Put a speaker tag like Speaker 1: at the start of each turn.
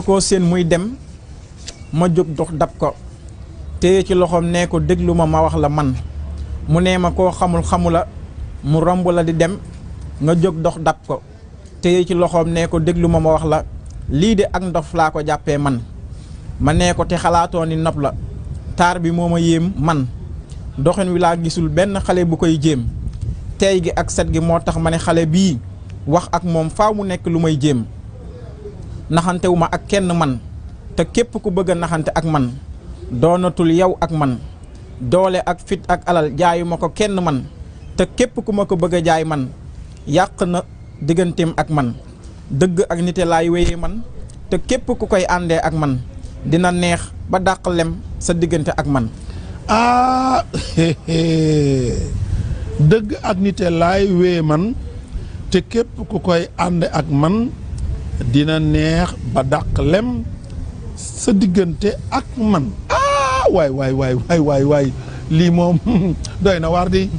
Speaker 1: ko seen muy dem ma jóg dox dab ko téye ci loxoom nee ko déglu ma wax la man mu nee ma koo xamul xamula mu romb la di dem nga jóg dox dab ko téye ci loxoom nee ko déglu ma wax la lii de ak ndof laa ko jàppee man ma nee ko te xalaatoo ni nopp la taar bi moo ma yéem man doxin wi laa gisul benn xale bu koy jéem tey gi ak set gi moo tax ma ne xale bii wax ak moom faaw mu nekk lu may jéem naxantewu ma ak kenn man te képp ku bëgg a naxante ak man doonatul yow ak man doole ak fit ak alal jaayu ma ko kenn man te képp ku ma ko bëgg a jaay man yàq na digganteem ak man dëgg ak nite laay wéyee man te képp ku koy àndee ak man dina neex ba dàq lem sa diggante ak man.
Speaker 2: dëgg ak nite laay wéyee man te képp ku koy ànd ak man dina neex ba dàq lem sa diggante ak man waay lii moom doy na waar di